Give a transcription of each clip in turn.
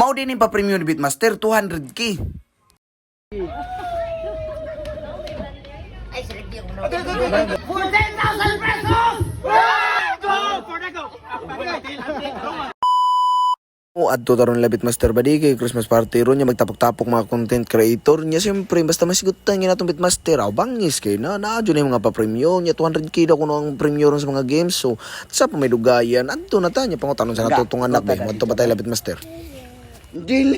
Mao din yung pa-premium ni Bitmaster, 200K. O adto taron labit master badi kay Christmas party ron niya magtapok-tapok mga content creator niya, siyempre basta masigutan niya natong Bitmaster aw bangis kay na naa jud na yung mga pa-premium niya, 200K daw kuno ang premium ron sa mga games, so sa pa may dugayan adto na ta niya pangutanon sa natutong anak be, moadto ba tayo, labit master? Dili.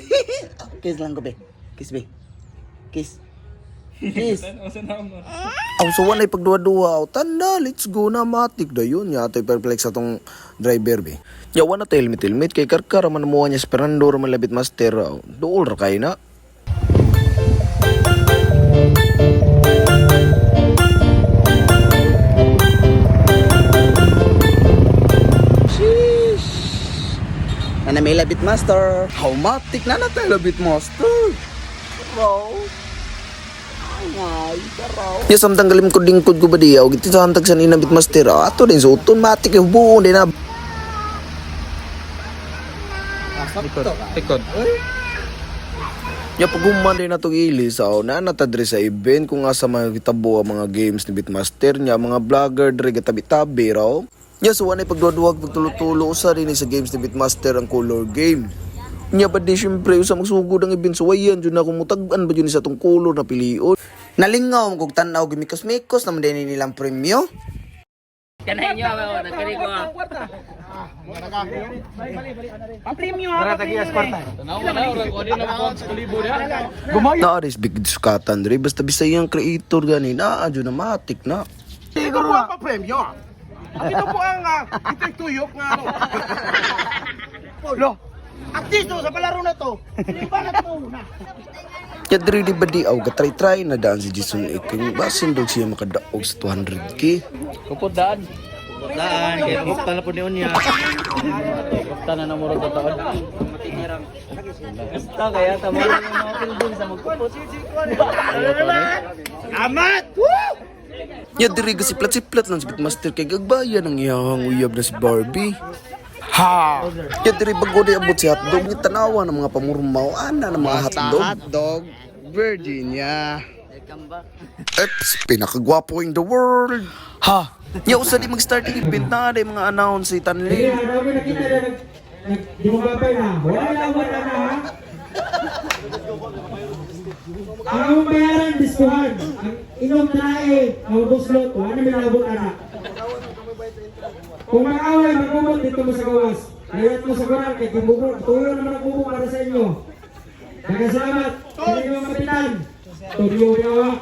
Kiss lang ko, be. Kiss, be. Kiss. Kiss. Aw, so walay pagduwa-duwa aw tanda, let's go na, matik dayon niya atoy perplex atong driver be. Nya wa na tay helmet helmet kay karkara man mo niya si Fernando ra man labit master aw duol ra kay na. Ana may labit master. How matik na na tayo labit master. Raw. Ay, karaw. Ya samtang galim ko dingkod ko ba di aw giti sa hantag sa nina Bitmaster aw ato din suoton matik eh buon din na. Tikod. Ya pag-human din natong ilis aw na natadre sa event kung asa mga gitabo ang mga games ni Bitmaster niya mga vlogger dre gatabi-tabi raw. Ya so wanay pagduwa-duwag pagtulo-tulo usa rin sa games ni Bitmaster ang color game. Nya pa di syempre usa magsugod ang event, so wayan jud na kung mutag-an ba jud ni sa tong color na pilion. Nalingaw kog tan-aw gimikos-mikos naman din nilang premyo. Kanay nyo, nagkari ko ah. Naaris big sukatan dre basta bisayang creator gani naa jud na matik na. Ito po ang papremyo. At ito po ang ito'y tuyok nga ano. Lo. At dito sa palaro na to, sinibalat mo una. Ya diri di ba di aw gatry-try na daan si Jason Iking basin dog siya makadaog sa 200K. Kupot daan. Daan, kaya bukta na po ni Unya. Kupta na namurot na taon. Basta kaya tama lang yung mga pilbon sa magkupot. Amat! Ya diri gasiplat-siplat lang si Bitmaster kay gagbayan ang iyahang uyab na si Barbie. Ha! Ya diri bago di abot si hotdog ni tanawa ng mga pamurmaw ana ng mga hotdog. Hotdog, Virginia. Eps, pinakagwapo in the world. Ha! Ya usa di mag-starting event na di mga announce si Tanli. Kaya ano nakita na nag nag di mo babay na. Wala na, wala na ha. Ang among bayaran diskuhan. Ang inyong trae, ang buslot, wala na milabot ana. Kung mag-away, magubot dito mo sa gawas. Layat mo sa kuran, kay gibubo, tuyo naman ang bubo para sa inyo. Daghang salamat. Kini mo kapitan. Tuyo yawa.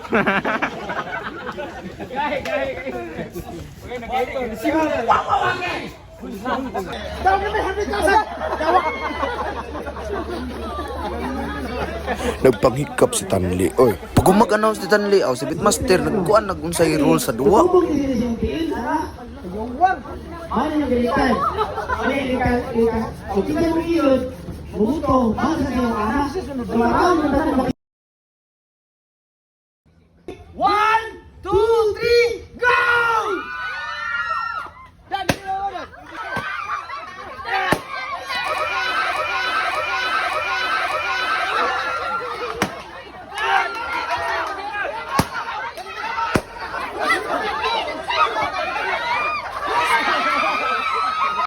Nagpanghikap si Tanli. Oy, pag mag-announce si Tanli, aw si Bitmaster nagkuan nagunsay role sa duwa. Tubong din sa tiil, ha? Mano yung galitan. Ano yung ika, ika, o kita mo iyon, bumuto, basa sa iyong anak. Tumarang mo na. One, two, three, go!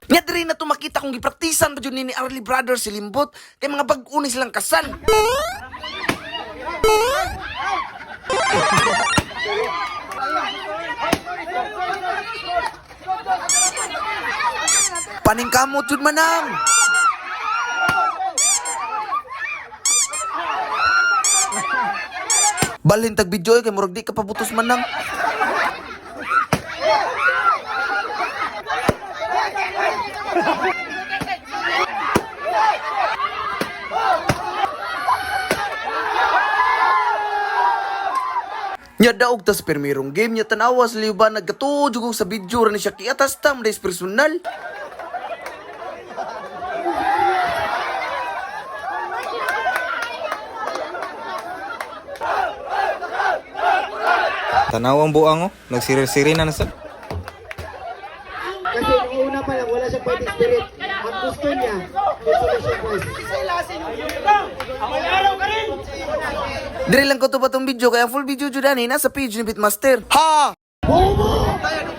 Nya diri na to makita kung gipraktisan pa jud ni Arlie Brothers si Limbot kay mga bag-o ni silang kasal. Paningkamot jud manang. Balhin tag video eh, kay murag di ka pabutos manang. Nya daog tas permirong game nya tanawa sa liban nagkatuo jud sa video ra ni siya kiatas tam des personal. Tanaw ang buang oh. Nagsirir-siri na sa. Kasi nung una pa lang, wala siyang fighting spirit. Ang gusto niya, Dire lang ko to ba tong video kaya ang full video jud ani nasa page ni Bitmaster. Ha! Bobo!